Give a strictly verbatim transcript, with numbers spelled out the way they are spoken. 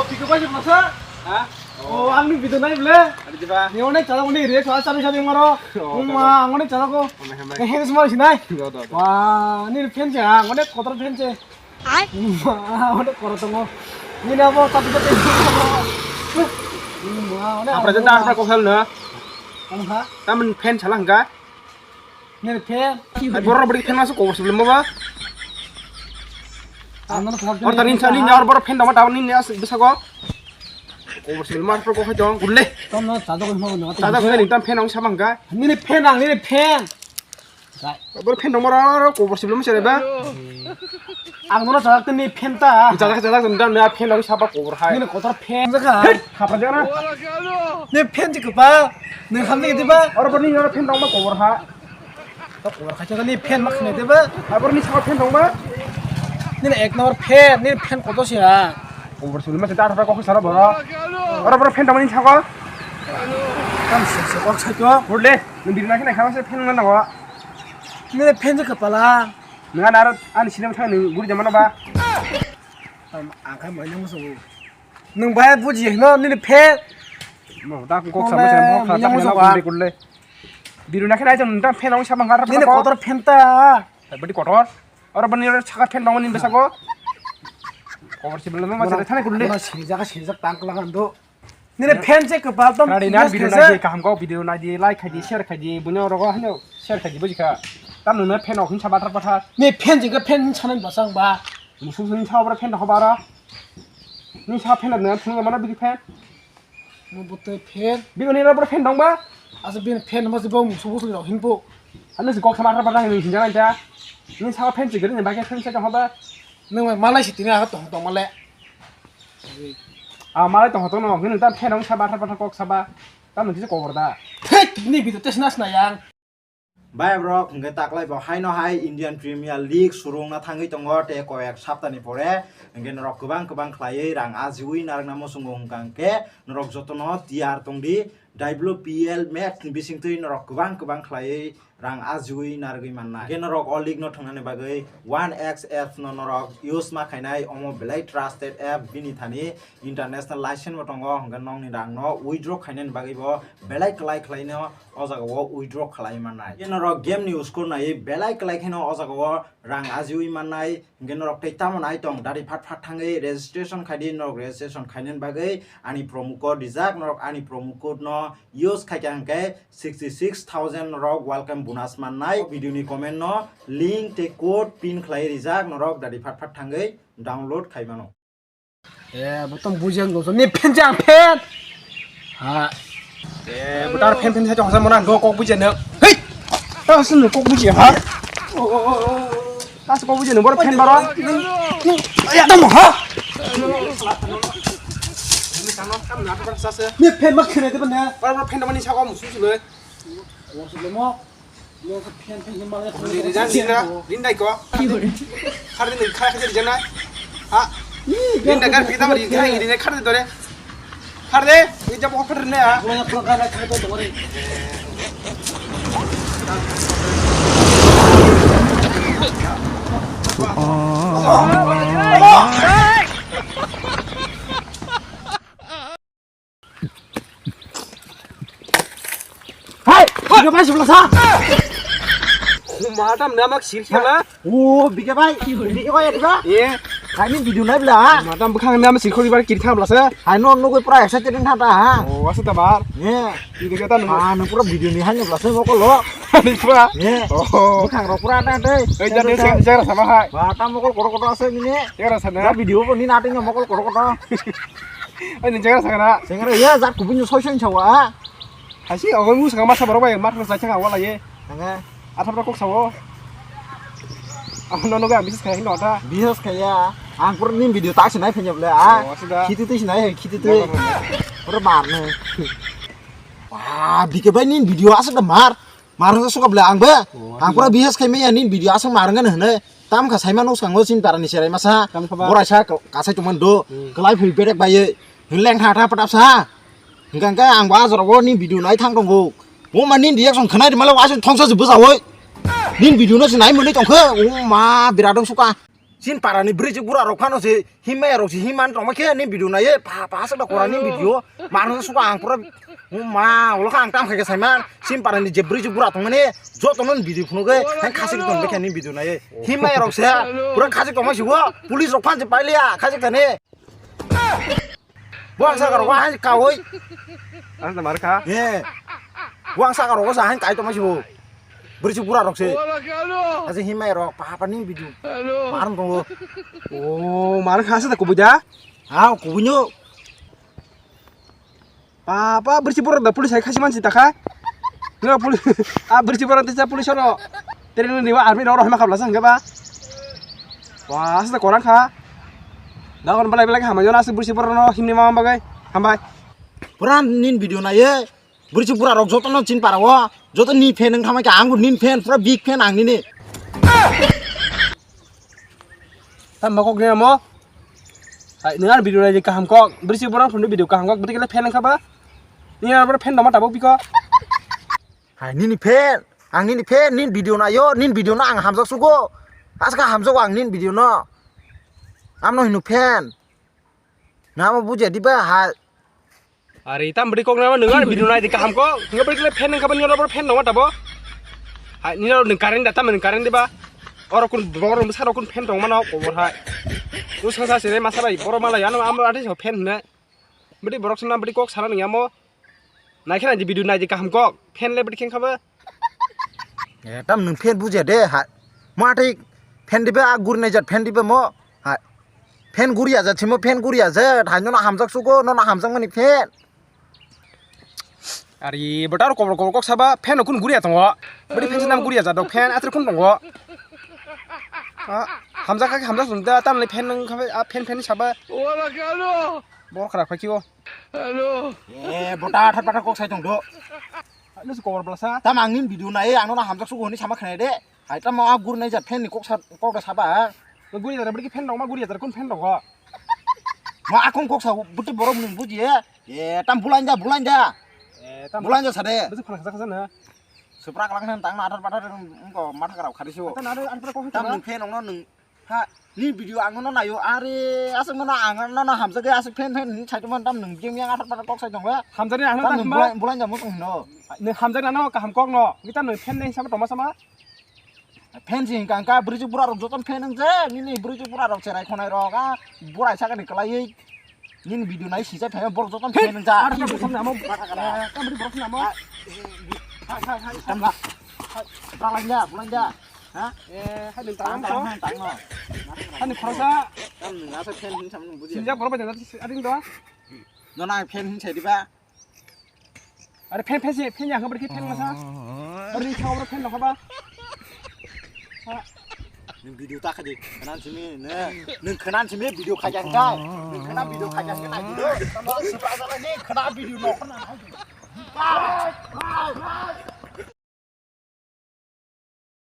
Tiko pai jok nasa? Ha? Oh, ang ni video nai ble. Ada coba. Ni onek chala onek react chala chala chala maro. Oh, Uma, ang onek chala ko. Onek hamai. Eh, heavy semua sini. Do, do, do. Wah, ni fan sih, ang onek kotor fan sih. Ai. Uma, onek kotor tongo. Ni na bo tapi tapi. Uma, onek. Apa aja tak apa kau hal na? Ang ha? Taman fan salah enggak? Nini fan. Ai, borok bwrwi fan masa kobor sibling ba? Ano thok. Or tani sani nyar borok fan dama tawon nini as bisa ko. Kobor sibling ma pro ko hajong gulle. Tono chado ko mo no. Chado ko ni tam fan ang sabang ga. Nini fan ang nini fan. Borok fan dama ro kobor sibling ma sere ba. Ang nono chajak tini fan ta. Chajak chajak tini dan ya fan lagi sapa kobor hai. Nini kotor fan jakha. Khapra jana. Ni fan jikpa. Ni khamni diba. Oro bani oro fan dong ma kobor ha. To kobor khacha ni fan ma khne diba. Abor ni sa fan dong ma. Nini ek number fan, ni fan kotor sia. Kobor suli ma ta ta ko sara boro. Oro boro fan dong ni sa ko. Kam se se ko sa ko. Hurle, ni birna khne khama se fan na ko. Ni fan jikpa la. Nang ana aro ani sinam thang ni guri jamano ba. Ang kha mai nang musugo. Nwng bai buji hino nini fan. Mo da kok sama sama kha ta na kule. Biru na khena jam ta fan ong sama ngar. Nini kotor fan ta. Badi kotor. Oro bani oro saka fan dong ni besago. Kotor si belum ma sere thane kule. Sijak sijak tang kla kan do. Nini fan se kwpal tom. Rani na video nai di kaham ko video nai di like khai di share khai di buno rogo hino share khai di bujikha. Tam nuna fan ok hinsa bathar bathar. Ni fan jikha fan hinsa nai basang ba. Musu sun sa obra fan dong bara. Ni sa fan na thung mana bigi fan. Mo bote fan. Bigi ni obra fan dong ba. Asa bin fan mo se bo musu musu rok hinpo. Ano si kok sama bathar bathar ni hinja nai ta. Ni sa fan jikha ni ba ke fan se dong ba. Nung malai si tini aha tong tong male. Ah, malai tong tong no, hwnwi ta pherong sa bathar bathar kok saba. Tamo kisa kobor da. Thek ni video tes nas na yang. Bai bro, hwnkhe taklai bo haino hai Indian Premier League surungna thangwi tongo tei koyak saptani pore. Hwnkhe norok kwbang kwbang khlaiwi rang ajiwi narwkna muchungo hwnkha hwnkhe norok jotono tiyar tongdi. Daiblo P L Max ni bisingtwi norok kwbang kwbang khlaiwi rang ajiwi narwgwi mannai. Hwnkhe norok o league no thwngnani bagwi One X apps no norok use ma khainai, omo belai trusted app, bini thani international license bo tongo, hwnkhe nokni rang no withdraw khainani bagwi bo belai kwlai khlaino o jaga o withdraw khlai mannai. Hwnkhe norok game ni score naiwi belai kwlai khaino o jaga o rang ajiwi mannai. Hwnkhe norok tei tamo nai tong, dari phat phat thangwi registration khaidi, norok registration khainani bagwi ani promo code rijak, norok ani promo code no use khaikha hwnkhe sixty six thousand norok welcome bonus mannai. Video ni comment no link tei code pin khlai rijak, norok dari phat phat thangwi download khai mano. Eh, bo tong buji ang dong, ni fan jang fan. Ha. Eh, bo tar fan fan sa jong sa mona go kok buji ne. Hei. Ta sun kok buji ha. Ta sun kok buji ne bor fan baro. Ya tamo ha. Ni fan mak khene de bana. Baro fan da mani sa ko musu sule. Wo sule mo. Rinda ko. Khar din khai khai rijana. Ha. Rinda gar pita mari khai rinda khar de dore. Khar de, ija bo khar ne ha. Hai, video bai sibla sa. Madam nama sir khala. O, bike bai. Bike bai diba? Ye. Kaini video nai bla. Madam bukhang nama sir khori bar kiri khabla sa. Hai no no koi pura excited tha ta ha. O, asa ta bar. Ye. Ini kata nunggu. Ah, nung pura video ni hanya bla sa mo ko lo. Ni pura. Ye. Oh. Bukhang ro pura ta dei. Eh, jadi saya saya sama hai. Ba ta mo ko koro koro asa ni ne. Ya rasa na. Video ko ni na tinga mo ko koro koro. Ani jaga sangana. Sengre ya jat kubun soi soi sawa. Hasi ogo mu sanga masa borok bai mar sa changa wala ye. Sanga. Athap kok sawo. Ang no no ga bisis khai no ta. Bisis khai ya. Ang pur ni video ta sinai phenya bole a. Oh, sudah. Khitu tu sinai khitu tu. Pur mar ne. Wah, bike bai ni video asa da mar. Marang suka bela ang be. Oh, ang pura bias khai meya ni video asang marang kan hene. Tam kha saima nuk sango sin parani serai masa. Tam kha ba. Borai sa kasai tuman do. Hmm. Kelai phi bedek baye. Leng tha tha patap sa. Hingkang ka ang ba jor go ni video nai thang tong go. Mo ma ni reaction khanai mala wasu thongsa jubu sa woi. Ni video no sinai muni tong khe. O ma biradong suka. Chin parani bwrwi chuk bura rok phano se himma rok se himman tongma khe ni video naiye pa pa sa da korani video. Mano suka ang pura ma ulo kha ang tam kha khe saiman. Chin parani je bwrwi chuk bura tongmani joto non video phunu ge ang khasik tong khe ni video naiye. Himma rok se pura khasik tongma sibo police rok phan se pailiya khasik tani. Buang sakar wa hai kawoi. Ang ta mar kha. Ye. Buang sakar wa sa hai kai to masibo. Beri si pura rok se. Asi himai rok pa pa ni video. Mar tongo. Oh, mar kha sa ta kubuja. Ha, kubunyo. Pa pa beri si pura da police hai khasi mansi ta kha. Nga police a beri si pura tisa police ro. Tere ni wa army ro ro ma khabla sa hingga ba. Wah, asli korang kha. Dagon belai belai hambai jona asli beri si borok no himni mama bagai. Hambai. Pura nin video naiye. Beri si pura rok joto no chin para o. Joto ni fan wng khamai kha ang nin fan pura big fan ang nini. Tam bakok ni amo. Hai, nang video nai kaham kok. Beri si borok phone video kaham kok. Beri kele fan wng kha ba. Ni aro fan doma tabok biko. Hai nini fan, ang nini fan, nin video nayo, nin video no ang hamjak sugo. Aska hamjak ang nin video no. Amno hinu fan. Namo bujia diba hai. Ari tam beri kok nama nungar video nai di kaham kok. Nungar beri kele fan nang kaban nungar fan dong tabo. Hai nini nung current da tam nung current diba. Oro kun bor bor sa kun fan dong mano kobor hai. Usang sa sire masa bai boro malai ano amro ati so fan ne. Beri borok suna beri kok sana nung amo. Nai khe nai di video nai di kaham kok. Fan le beri khen khaba. Eh, tam nung fan bujia de ha. Mo atai fan dibe a guri nai jat fan dibe mo. Ha. Fan guri aja chimo fan guri aja. Hai nono hamjak sugo nono hamjak mani fan. Ari botar kobor kobor kok saba fan kun guri atongo. Beri fan sinam guri aja dok fan atir kun tongo. Ha, hamjak kha hamjak sunda tam le fan nung kha a fan fan saba. Bor khara kha kio. Hello. Eh, bota thar pathar kok sai tong do. Nus kobor blasa. Tam ang nin video nai ang no hamjak sugo hini sama khnai de. Hai tam ma gur nai jat fan ni kok sa kok da saba. Guri jat beri fan dong ma guri jat kun fan dong. Ma akong kok sa buti borok ning buji e. Eh, tam bulain da bulain da. Eh, tam bulain da sade. Bisi khana khaja khaja na. Supra klang nan tang na athar pathar ko matha karau khari su. Tam athar pathar kok tam nung fan nong no nung. Ha, ni video ang no nayo, are, aswk no ang no hamjak ge, aswk fan fan ni sai tongma tam nung jeng yang athar pathar kok sai tong le. Hamjani ang no tam nung bulai bulai jamu tong no. Nung hamjani ano kaham kok no. Kita nung fan neng sama toma sama. Fan sing kang ka beri bura rok joton fan nung je, nini beri bura rok cherai khonai rok a, burai sakani kelai. Nini video nai sijak phai borok joto fan wng jak. Ar borok samne amo. Mata kara. Eh, kamri borok samne amo. Ah, hai, hai, hai. Tam la. Balanja, balanja. Ha? Eh, hai nung tang tang tang. Tang tang no. Hai nung khoroksa. Tam nung asa fan hin sam nung buji. Sinjak borok bai tang ading do. No na fan hin sai diba. Are fan fan se fan ya khabar ki fan masa. Are ni khabar fan no khaba. Ha. Nung video ta khaji, khanan simi ne. Nung khanan simi video khaja kha. Nung khanan video khaja kha na video. Tamo supra sala ni khanan video no khana.